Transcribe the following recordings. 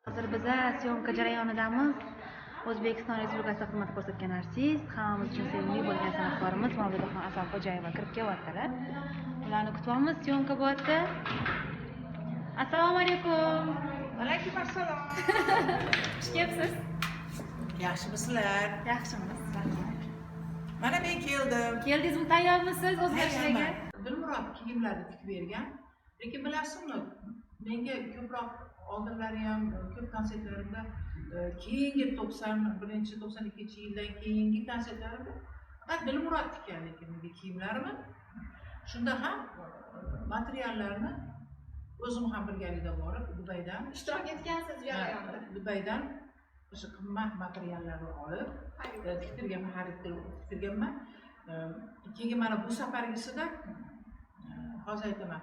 Hozir biza syomka jarayonidamiz. O'zbekiston Respublikasida xizmat ko'rsatgan artist, hammamiz uchun sevimli bo'lgan san'atkorimiz Mavludaxon Asalxo'jayeva kirib kelyaptilar. Ularni kutyapmiz, syomka bo'lyapti. Assalomu alaykum. Alaykum assalom. Xush kelibsiz. Yaxshimisizlar? Yaxshimiz. Mana men keldim. Keldingizmi, tayyormisiz o'zgarishlarga? Dilmurod kiyimlarni tikib bergan. Lekin bilasizmi, menga ko'proq oldinlari ham ko'p konsertlarimda keyingi 91, 92 yildan keyingi konsertlarimda faqat Dilmurod tikkan, lekin menga kiyimlarimni shunda ham materiallarni o'zim ham birgalikda borib Dubaydan ishtirok etgansiz jarayonda. Dubaydan o'sha qimmat materiallarni olib tiktirganman, xarid qilib tiktirganman. Keyin mana bu safargisida hozir aytaman,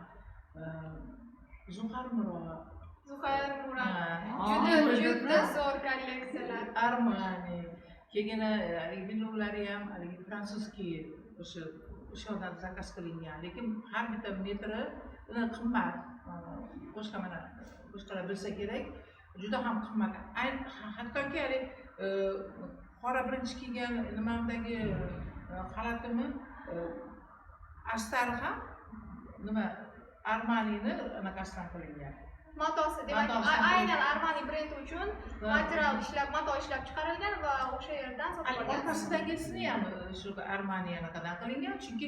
Zuhar Murod, Zuhar Murod. Ha, Juda zo'r kolleksiyalar. Armani, keyin haligi villolari ham haligi fransuzskiy o'sha yoqdan zakaz qilingan, lekin har bitta metri qimmat. Boshqa mana boshqalar bilsa kerak, juda ham qimmat. Hattoki haligi qora birinchi kiygan nimamdagi xalatimni astari ham nima Armanini anaqasidan qilingan. Matosi, demak, aynan Armani brendi uchun material ishlab, mato ishlab chiqarilgan va o'sha yerdan sotib olgan. Orqasidagisini ham shu Armani anaqadan qilingan, chunki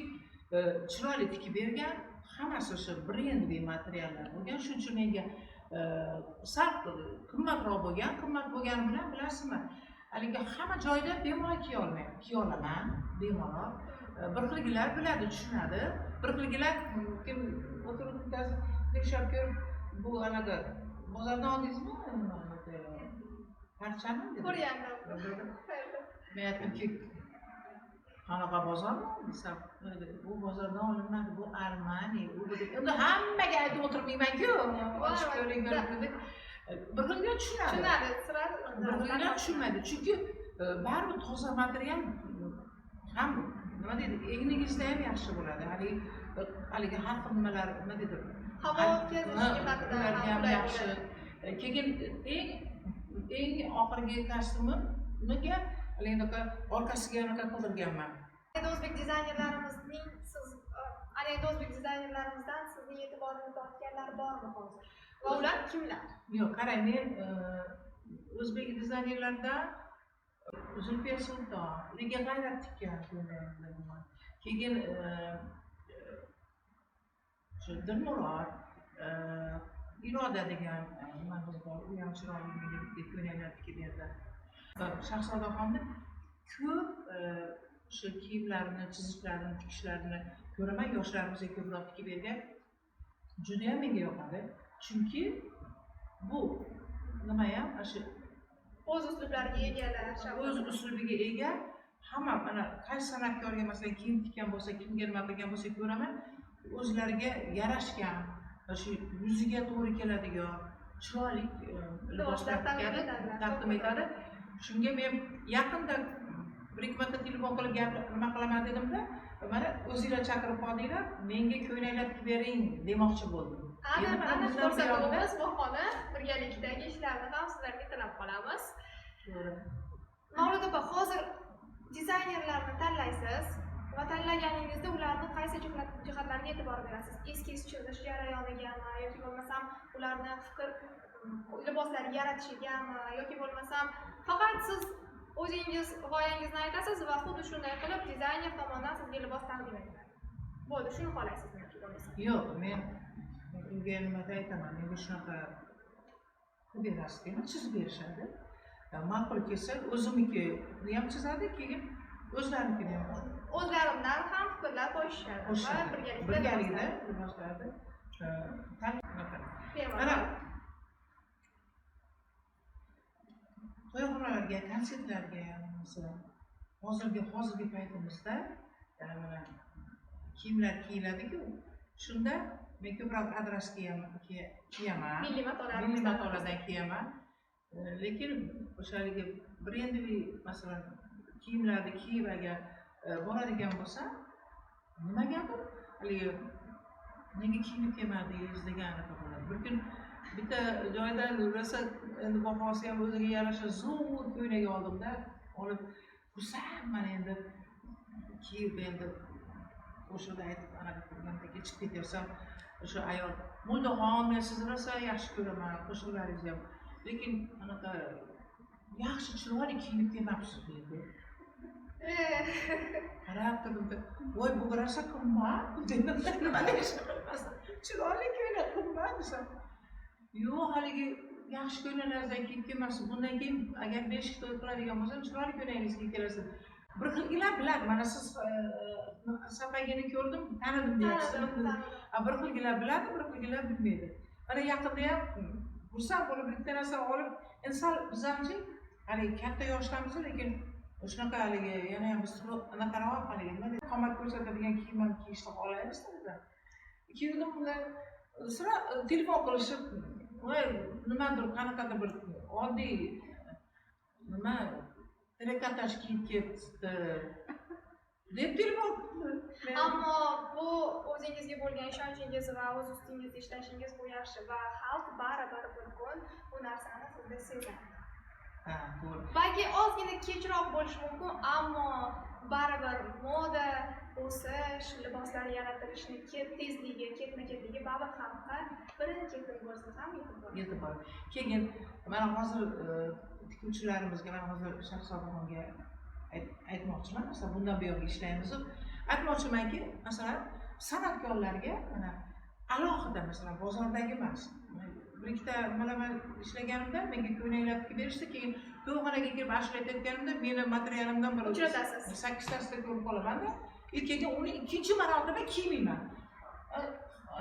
chiroyli tikib bergan, hammasi o'sha brendli materiallar bo'lgan. Shuning uchun menga sal qimmatroq bo'lgan, qimmat bo'lgani bilan bilasizmi, haligi hamma joyda bemalol kiya olmayman, kiya olaman bemalol. Bir xilgilar biladi, tushunadi, bir xilgilar kim o'tirib bittasi tekshirib ko'rib, bu anaqa bozordan oldingizmi parchani dedi. Ko'rgandim. Men aytdimki, qanaqa bozormi desam, bu bozordan olinmadi, bu Armani, u bu deb. Endi hammaga aytib o'tirmayman-ku, ochib ko'ring, ko'ring dedik. Bir xilgilar tushunadi. Tushunadi, sira- Bir xilgilar tushunmaydi, chunki baribir toza material ham nima deydi, egningizda ham yaxshi bo'ladi. Haligi har xil nimalar, nima deydi, Havo o'tkazish jihatidan ularga ham ham qulay yaxshi. bo'ladi. Keyin eng oxirgi kostyumimga haligi anaqa orqasiga anaqa qildirganman. Endi o'zbek dizaynerlarimizning siz, ana endi o'zbek dizaynerlarimizdan sizning e'tiboringizni tortganlar bormi hozir? Va ular kimlar? Yo'q, qarang, men o'zbek dizaynerlaridan Zulfiya Sulton, Liga G'ayrat tikkan ko'ylaklarni. Keyin shu Dilmurod, Iroda degan nimamiz bor, u ham chiroyli menga bitta ko'ylaklar tikib berdi. Shahzodaxonni ko'p o'sha kiyimlarini, chizishlarini, tikishlarini ko'raman, yoshlarimizga ko'proq tikib bergan. Juda ham menga yoqadi. Chunki bu nima ham ana shu o'z uslublariga egalar, o'z uslubiga ega. Hamma mana qaysi san'atkorga masalan kiyim tikkan bo'lsa, kimga nima qilgan bo'lsa ko'raman, o'zlariga yarashgan, shu yuziga to'g'ri keladigan chiroyli liboslar tikadi, taqdim etadi. Shunga men yaqinda bir ikki marta telefon qilib gap nima qilaman dedimda, mana o'zinglar chaqirib qoldinglar, menga ko'ylaklar tikib bering demoqchi bo'ldim. Ana Endi mana bundan ko'rsatuvimiz bahona, birgalikdagi ishlarni ham sizlarga tilab qolamiz. To'g'ri. Mavluda opa, hozir dizaynerlarni tanlaysiz va tanlaganingizda ularni qaysi jihatlarga e'tibor berasiz? Eskiz chizish jarayonigami yoki bo'lmasam ularni fikr liboslar yaratishigami yoki bo'lmasam faqat siz o'zingiz g'oyangizni aytasiz va xuddi shunday qilib dizayner tomonidan sizga libos taqdim etiladi. Bo'ldi, shuni xohlaysizmi yoki bo'lmasam? Yo'q, men unga nimada aytaman, menga shunaqa qilib berasiz deyman, chizib berishadi. Ma'qul kelsa o'zimnikini ham chizadi, keyin o'zlarinikini ham O'zlarimdan ham fikrlar qo'shishadi va qo'shishadi. birgalikda Birgalikda liboslarni Mana to'yxonalarga, konsertlarga masalan, hozirgi paytimizda mana kiyimlar kiyiladi-ku, shunda men ko'proq adras kiyaman. Milliy matolar. Milliy matolardan kiyaman. Lekin o'sha haligi brendli masalan kiyimlarni kiyib agar boradigan bo'lsam, nimagadir haligi nega kiyinib kelmadingiz degan anaqa bo'ladi. Bir kun Bitta joydan rosa endi bahosi ham o'ziga yarasha zo'r ko'ylak oldimda, olib xursandman endi kiyib, endi o'shada aytib anaqa qilganda chiqib ketyapsam, o'sha ayol: "Mo'ldaxon, men sizni rosa yaxshi ko'raman, qo'shiqlaringizni ham, lekin anaqa yaxshi chiroyli kiyinib kelmabsiz", deydi. Qarab turdimda, voy, bu rosa qimmat dedim. Nima deyishni bilmasdim. Chiroyli ko'ylak qimmat desam, yo'q, haligi yaxshi ko'ylaklardan kiyib kelmabsiz, bundan keyin agar beshik to'y qiladigan bo'lsam, chiroyli ko'ylagingizni kiyib kelasiz. Bir xilgilar biladi, mana siz sapagini ko'rdim, tanidim deyapsiz. Tanidim, tanidim. A bir xilgilar biladi, bir xilgilar bilmaydi. Mana yaqinda ham xursand bo'lib bitta narsa olib, endi sal bizamchi haligi katta yoshdamiz, lekin shunaqa haligi yana ham biz anaqaroq haligi nima deydi, qomat ko'rsatadigan kiyim ham kiyishni xohlaymiz bizlar. Kiydim, undan sira telefon qilishib, voy, nimadir qanaqadir bir oddiy nima trikotaj kiyib ketdi deb telefon qildi. Ammo bu o'zingizga bo'lgan ishonchingiz va o'z ustingizda ishlashingiz, bu yaxshi va xalq baribir bir kun bu narsani sizda sezadi. Ha, to'g'ri. Balki ozgina kechroq bo'lishi mumkin, ammo baribir moda o'sish, liboslar yaratilishini tezligi, ketma-ketligi baribir xalqqa birin-ketin bo'lsa ham yetib boradi. Yetib boradi. Keyin mana hozir tikuvchilarimizga, mana hozir Shahzodaxonga aytmoqchiman, masalan, bundan buyog'iga ishlaymiz. Aytmoqchimanki, masalan, san'atkorlarga mana alohida, masalan, bozordagi emas. Bir ikkita nimalar bilan ishlaganimda menga ko'ylaklar tikib berishdi, keyin to'yxonaga kelib ashula aytayotganimda meni materialimdan bir Uchratasiz. sakkiztasida ko'rib qolamanda, keyin uni ikkinchi marotaba kiymayman.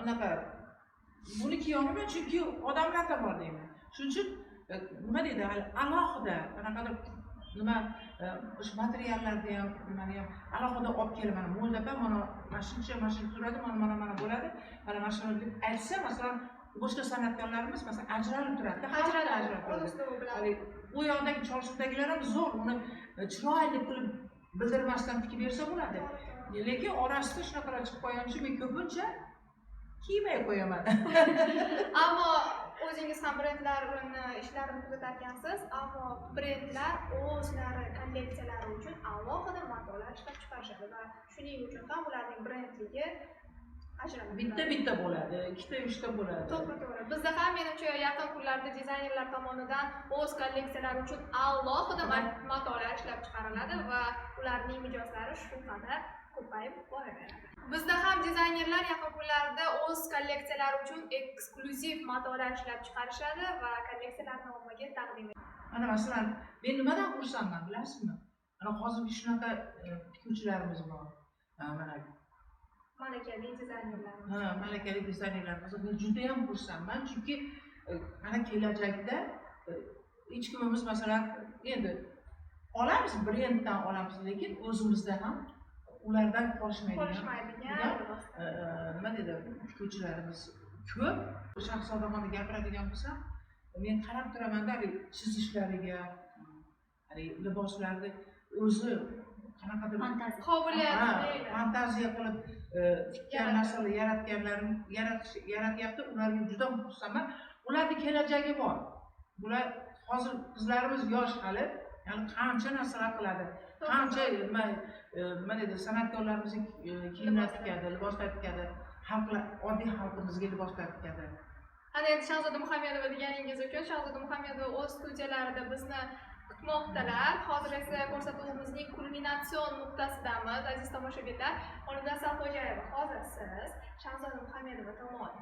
Anaqa buni kiyolmayman, chunki odamlarda bor deyman. Shuning uchun nima deydi, hali alohida qanaqadir nima o'sha materiallarni ham, nimani ham alohida olib kelib, mana Mo'lda opa, mana shuncha, mana shuncha turadi, mana mana mana bo'ladi, mana shuni deb aytsa, masalan, boshqa san'atkorlarimiz masalan ajralib turadida, Ajraladi, ajralib o'z turadi. uslubi bilan. Haligi u yoqdagi Chorsudagilar ham zo'r, uni chiroyli qilib bildirmasdan tikib bersa bo'ladi. Lekin orasida shunaqalar chiqib qolgani uchun men ko'pincha kiymay qo'yaman. Ammo o'zingiz ham brendlarni ishlarini kuzatarkansiz, ammo brendlar o'zlari kolleksiyalari uchun alohida matolar ishlab chiqarishadi va shuning uchun ham ularning brendligi ajralib Bitta turadi. bitta bo'ladi, ikkita uchta bo'ladi. To'g'ri. Bizda ham menimcha yaqin kunlarda dizaynerlar tomonidan o'z kolleksiyalari uchun alohida matolar ishlab chiqariladi va ularning mijozlari shu qadar ko'payib boraveradi. Bizda ham dizaynerlar yaqin kunlarda o'z kolleksiyalari uchun eksklyuziv matolar ishlab chiqarishadi va kolleksiyalarni ommaga taqdim etadi. Mana masalan, men nimadan xursandman bilasizmi? Mana hozirgi shunaqa tikuvchilarimiz bor. Mana malakali dizaynerlar. Ha, malakali dizaynerlarimiz. Men juda ham xursandman, chunki mana kelajakda hech kimimiz masalan endi olamiz, brenddan olamiz, lekin o'zimizda ham ulardan qolishmaydigan Qolishmaydigan liboslar. Nima deydi, tikuvchilarimiz ko'p. Shahzodaxonni gapiradigan bo'lsam, men qarab turamanda haligi chizishlariga, haligi liboslarni o'zi qanaqadir Fantaziya. Qobiliyat Ha, deydi. fantaziya qilib tikkan Yaratadi. narsalar yaratganlarim yaratyapti, ularga juda xursandman. Ularni kelajagi bor. Bular hozir qizlarimiz yosh hali, ya'ni qancha narsalar qiladi. Qancha nima deydi, san'atkorlarimizga kiyimlar tikadi, liboslar tikadi, xalqlar, oddiy xalqimizga liboslar tikadi. Ana endi Shahzoda Muhammedova deganingiz uchun Shahzoda Muhammedova o'z studiyalarida bizni kutmoqdalar. Hozir esa ko'rsatuvimizning kulminatsion nuqtasidamiz, aziz tomoshabinlar. Olimda Asalxo'jayeva, hozir siz Shahzoda Muhammedova tomon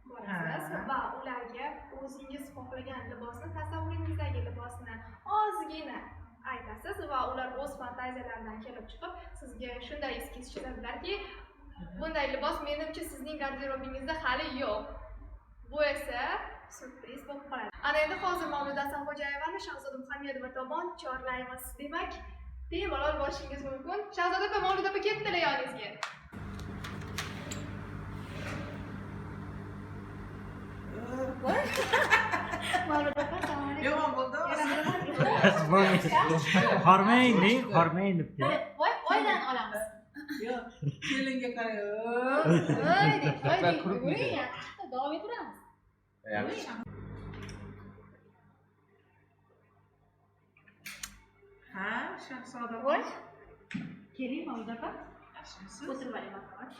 borasiz va ularga o'zingiz xohlagan libosni, tasavvuringizdagi libosni ozgina aytasiz va ular o'z fantaziyalaridan kelib chiqib sizga shunday eskiz chizadilarki, bunday libos menimcha sizning garderobingizda hali yo'q. Bu esa syurpriz bo'lib qoladi. Ana endi hozir Mavluda Asalxo'jayevani Shahzoda Muhammedova tomon chorlaymiz. Demak, bemalol borishingiz mumkin. Shahzoda opa, Mavluda opa ketdilar yoningizga. Mavluda opa, assalomu alaykum. Yomon bo'ldimi? Hormang deng, hormang debdi. Voy, oydan olamiz. Yo'q, kelinga qarang. Voy deng, voy deng. Крупный. Yuring, davom etaveramiz. Yaxshi. Yuring. Ha, Shahzoda. Voy. Keling, Mavluda opa. Yaxshimisiz? O'tirib oling, marhamat.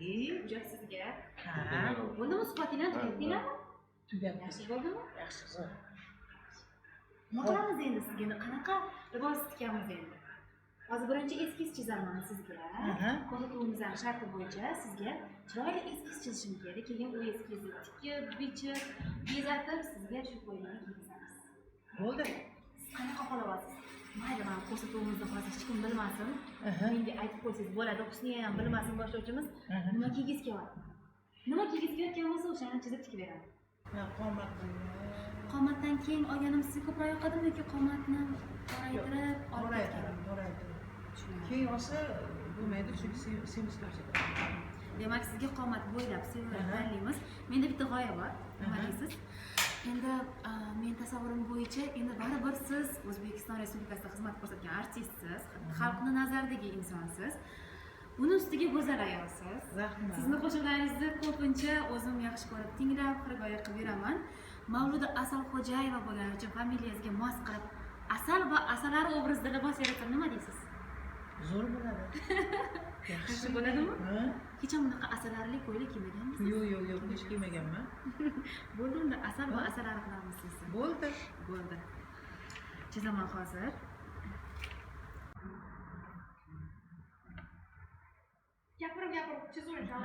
Iyi. Hujjat sizga. Ha, Bo'ldimi suhbatinglar tugatdinglarmi? tugatdik. Yaxshi bo'ldimi? Yaxshi, zo'r. Nima qilamiz endi sizga? Endi qanaqa libos tikamiz endi? Hozir birinchi eskiz chizaman sizga. Aha. Ko'rsatuvimizning sharti bo'yicha sizga chiroyli eskiz chizishim kerak. Keyin u eskizni tikib, bichib, bezatib sizga shu ko'ylakni kiygizamiz. Bo'ldi. Siz qanaqa xohlayapsiz? Mayli, mana ko'rsatuvimizni hozir hech kim bilmasin. Aha. Menga aytib qo'ysangiz bo'ladi. Husniya ham bilmasin boshlovchimiz. Aha. Nima kiygisi kelyapti? Nima kiygisi kelayotgan bo'lsa, o'shani chizib tikib beraman. Ha, qomat. Qomatdan keng olganim sizga ko'proq yoqadimi yoki qomatni toraytirib olib Toraytirib, ketganim? toraytirib. Tushunarli. Keyin olsa bo'lmaydi, chunki semiz ko'rsatadi. Demak, sizga qomat bo'ylab sevib Aha. tanlaymiz. Menda bitta g'oya bor. Nima Aha. deysiz? Endi men tasavvurim bo'yicha endi baribir siz O'zbekiston Respublikasida xizmat ko'rsatgan artistsiz, xalqni nazaridagi insonsiz. Uni ustiga go'zal ayolsiz. Rahmat. Sizni qo'shiqlaringizni ko'pincha o'zim yaxshi ko'rib tinglab, xirgoyi qilib yuraman. Mavluda Asalxo'jayeva bo'lgani uchun familiyangizga mos qilib asal va asalari obrazida libos yaratsam nima deysiz? Zo'r bo'ladi. Yaxshi bo'ladimi? Ha? Hech ham bunaqa asalarilik ko'ylak kiymaganmisiz? Yo'q, yo'q, yo'q, hech kiymaganman. Bo'ldi unda asal va asalari qilamiz sizni. Bo'ldi. Bo'ldi. Chizaman hozir. Gapirib gapirib chizuverish. Ha.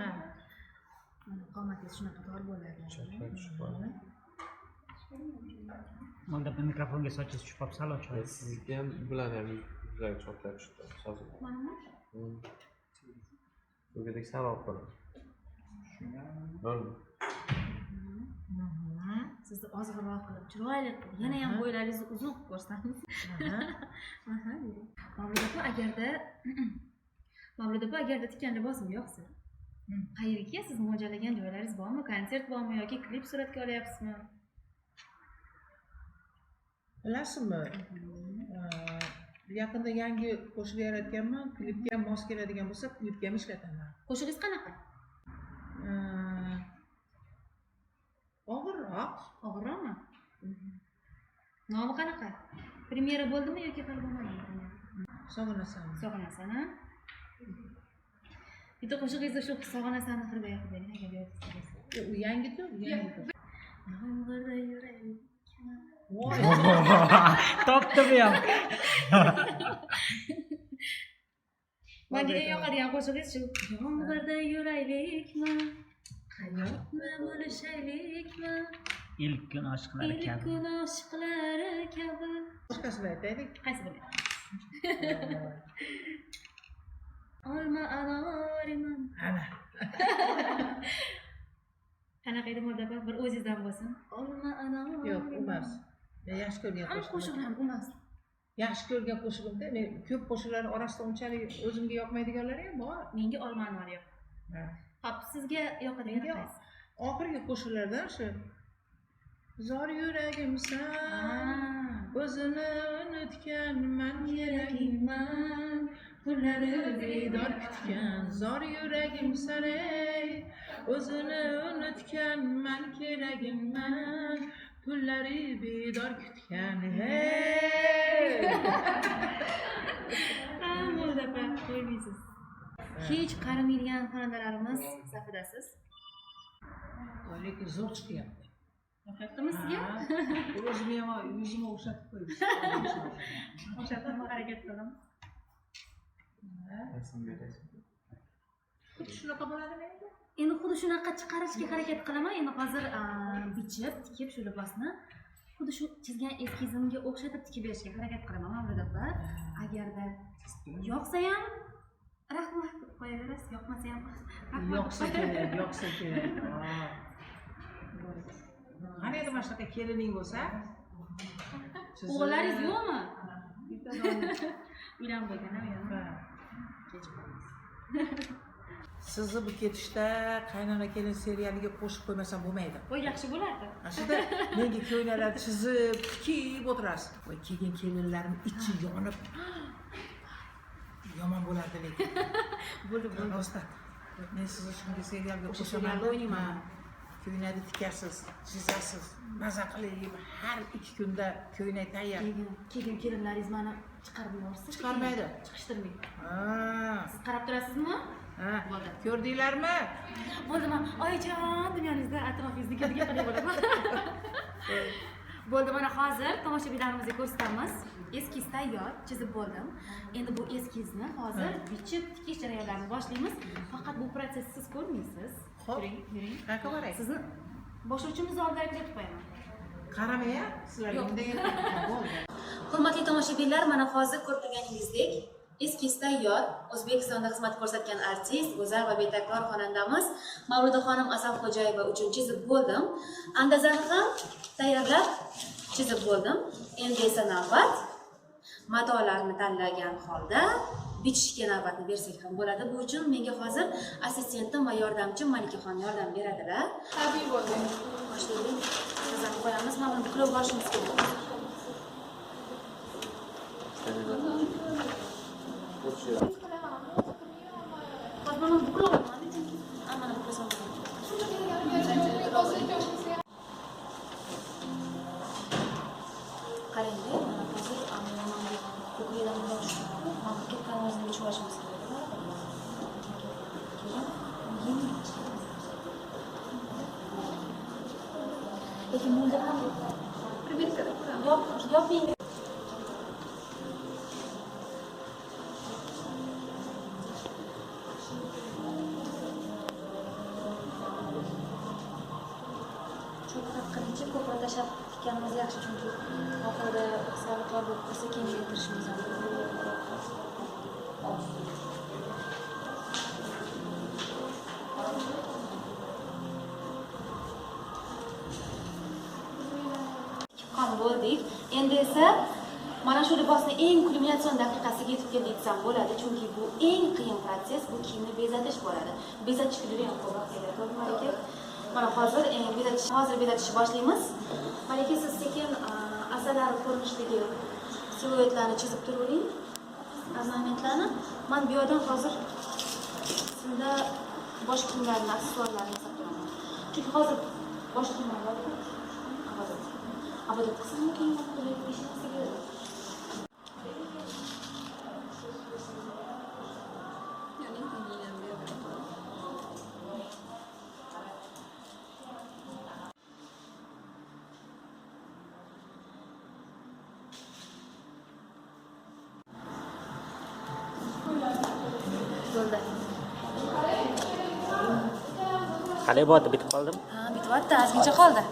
Mana qomatingiz shunaqa tor bo'ladi. Chotlar tushib qoldi. Mavluda opa mikrofonga sochingiz tushib qolib sal ochib oling. Sizniki ham bilan ham yuzlari chotlar tushdi. Hozir. Manimi? To'g'ridek sal olib qo'ying. Bo'ldi. Mhm. Sizni ozg'inroq qilib, chiroyli qilib, yana ham Aha. bo'ylaringizni uzun qilib ko'rsamiz. Aha. Aha. Mavluda opa, agarda Mavluda opa, agarda tikkan libosim yoqsa, qayerga siz mo'ljallagan joylaringiz bormi? Konsert bormi yoki klip suratga olyapsizmi? Bilasizmi? Yaqinda yangi qo'shiq yaratganman. Klipga mos keladigan bo'lsa, klipga ham ishlataman. Qo'shig'ingiz qanaqa? Og'irroq. Og'irroqmi? Nomi qanaqa? Premyera bo'ldimi yoki hali bo'lmadimi premyera? Sog'inasan. Sog'inasan, ha? Bitta qo'shig'ingizni shu sog'inasanni xirgoyi qilib bering, agar yodingizda bo'lsa. U yangidir, yangidir. Yomg'irda yuraylik. Voy. Topdi bu ham. Menga eng yoqadigan qo'shig'ingiz shu. Yomg'irda yuraylikmi? Hayotni bo'lishaylikmi? Ilk kun oshiqlari İlk kabi. kun oshiqlari kabi. Boshqasini aytaylik. Qaysi biri? Olma anoriman. Ana. Qanaqa edi Mavluda opa? Bir o'zingizdan bo'lsin. Olma anoriman. Yo'q, emas. Men yaxshi ko'rgan Hamma qo'shig'im. qo'shiqlar emas. Yaxshi ko'rgan qo'shig'imda men ko'p qo'shiqlarning orasida unchalik o'zimga yoqmaydiganlari ham bor. Menga olma anor yo'q. Ha. Hop, sizga yoqadigani Menga qaysi? oxirgi qo'shiqlardan shu Zor yuragimsan, o'zini unutgan man kerakman, tunlari bedor kutgan zor yuragimsan ey, o'zini unutgan man keragimman, tunlari bedor kutgan hey. Ha, Mavluda opa, qo'ymaysiz. Hech qarimaydigan xonandalarimiz safidasiz. Lekin zo'r chiqyapti. Yoqyaptimi sizga? Ha, o'zimga ham yuzimga o'xshatib qo'yibsiz. O'xshatib harakat qildim. Rasm berasiz. Xuddi shunaqa bo'ladimi endi? Endi xuddi shunaqa chiqarishga harakat qilaman. Endi hozir bichib, tikib shu libosni xuddi shu chizgan eskizimga o'xshatib tikib berishga harakat qilaman Mavluda opa. Agarda yoqsa ham rahmat deb qo'yaverasiz, yoqmasa ham rahmat. Yoqsa kerak, yoqsa kerak. Qani endi mana shunaqa kelining bo'lsa? O'g'illaringiz yo'qmi? Bitta dona. Uylanib bo'lgan, ha, Ha. Kech qolamiz. Sizni bu ketishda qaynona kelin serialiga qo'shib qo'ymasam bo'lmaydi. Voy, yaxshi bo'lardi. Mana shunda menga ko'ylaklar chizib, tikib o'tirasiz. Voy, kelgan kelinlarim ichi yonib yomon bo'lardi lekin. Bo'ldi, bo'ldi. Rostdan. Men sizni shunga serialga O'sha qo'shaman. serialda o'ynayman. Ko'ylakni tikasiz, chizasiz, maza qilib har 2 kunda ko'ylak tayyor. Keyin kelinlaringiz meni chiqarib yuborsa, Chiqarmaydi. Chiqishtirmang. Ha. Siz qarab turasizmi? Ha. Bo'ldi. Ko'rdinglarmi? Bo'ldi, man oyijon deb yoningizda atrofingizda gapga qarab bo'laman. Bo'ldi, mana hozir tomoshabinlarimizga ko'rsatamiz. Eskiz tayyor, chizib bo'ldim. Endi bu eskizni hozir bichib tikish jarayonlarini boshlaymiz. Faqat bu protsessni siz ko'rmaysiz. Xo'p. Yuring, yuring. Qayerga boray? Sizni boshlovchimiz oldida kuzatib qo'yaman. Qaramay, sizlar Yo'q. bunday bo'ldi. Hurmatli tomoshabinlar, mana hozir ko'rib turganingizdek, eskiz tayyor. O'zbekistonda xizmat ko'rsatgan artist, go'zal va betakror xonandamiz Mavludaxonim Asalxo'jayeva uchun chizib bo'ldim. Andazani ham tayyorlab chizib bo'ldim. Endi esa navbat matolarni tanlagan holda bichishga navbatni bersak ham bo'ladi. Bu uchun menga hozir assistentim va yordamchim Malikaxon yordam beradilar. Tabiiy bo'ldi. Boshlaylik. Andazani qo'yamiz. Mana buni buklab olishimiz kerak. Hozir mana buni buklab olaman, chunki mana buklasam bo'ladi. Qarangda, mana hozir mana bu ko'krakdan tushib, mana bu ketgan o'zini bichib olishimiz kerak. Keyin yengil chiqamiz. Lekin bunda ham yoping. Cho'qib qilinchi ko'proq tashlab tikkanimiz yaxshi, chunki oxirida sal tor bo'lib qolsa kengaytirishimiz ham. Tikib ham bo'ldik. Endi esa mana shu libosni eng kulminatsion daqiqasiga yetib keldik desam bo'ladi, chunki bu eng qiyin protsess, bu kiyimni bezatish bo'ladi. Bezatishga juda ham ko'p vaqt ketadi, to'g'rimi Malika? Mana hozir bezatishni boshlaymiz. Malika, siz sekin asalari ko'rinishidagi siluetlarni chizib turavering, ornamentlarni. Men bu yerdan hozir simda bosh kiyimlarni, aksessuarlarni yasab turaman. Chunki hozir bosh kiyimlar bor-ku. Abadat qilsam keyin beshinchisiga. Bo'ldi. Qalay bo'ldi, bitib qoldimi? Ha, bityapti, ozgincha qoldi.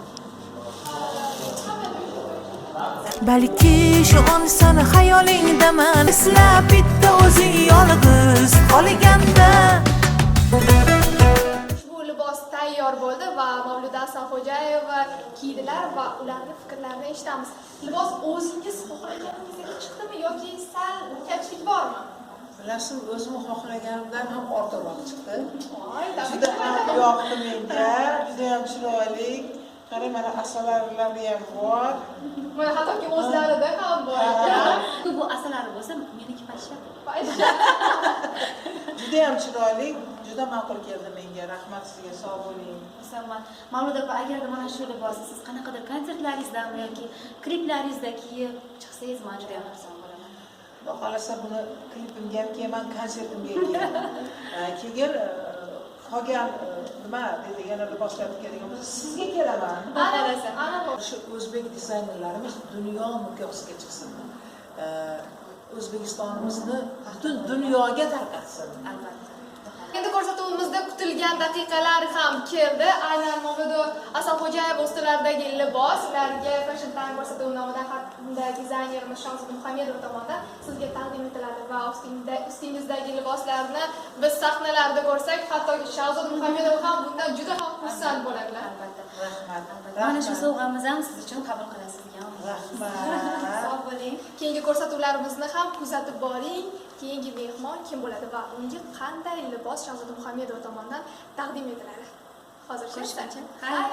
Balki shu on seni xayolingdaman, eslab bitta o'zing yolg'iz qolganda. Ushbu libos tayyor bo'ldi va Mavluda Asalxo'jayeva kiydilar va ularning fikrlarini eshitamiz. Libos o'zingiz xohlaganingizdek chiqdimi yoki sal kamchilik bormi? Bilasizmi, o'zim xohlaganimdan ham ortiqroq chiqdi. Voy, Juda ham yoqdi menga, juda ham chiroyli. Qarang, mana asalarilar ham bor. Mana hattoki o'zlarida ham bor ekan. Bu asalari bo'lsa, meniki pashsha. Pashsha. Juda ham chiroyli, juda ma'qul keldi menga. Rahmat sizga, sog' bo'ling. Musamman. Mavluda opa, agarda mana shu libosni siz qanaqadir konsertlaringizda yoki kliplaringizda kiyib chiqsangiz, men juda ham xursand bo'laman. Xudo xohlasa buni klipimga ham kiyaman, konsertimga ham kiyaman. Keyin qolgan nima deydi, yana liboslar tikadigan bo'lsa, sizga kelaman. Xudo xohlasa. Ana bu. Shu o'zbek dizaynerlarimiz dunyo miqyosiga chiqsin. O'zbekistonimizni butun dunyoga tarqatsin. Albatta. Endi ko'rsatuvimizda kutilgan daqiqalar ham keldi. Aynan Mavluda Asalxo'jayeva ustilaridagi libos ularga Fashion Time ko'rsatuvi nomidan hamda dizaynerimiz Shahzoda Muhammedova tomonidan sizga taqdim etiladi va ustingizdagi liboslarni biz sahnalarda ko'rsak, hattoki Shahzoda Muhammedova ham bundan juda ham xursand bo'ladilar. Albatta. Rahmat. Mana shu sovg'amiz ham siz uchun qabul qilasiz degan. Rahmat. Sog' bo'ling. Keyingi ko'rsatuvlarimizni ham kuzatib boring. Keyingi mehmon kim bo'ladi va unga qanday libos Shahzoda Muhammedova tomonidan taqdim etiladi? Hozircha Ko'rishguncha. Xayr.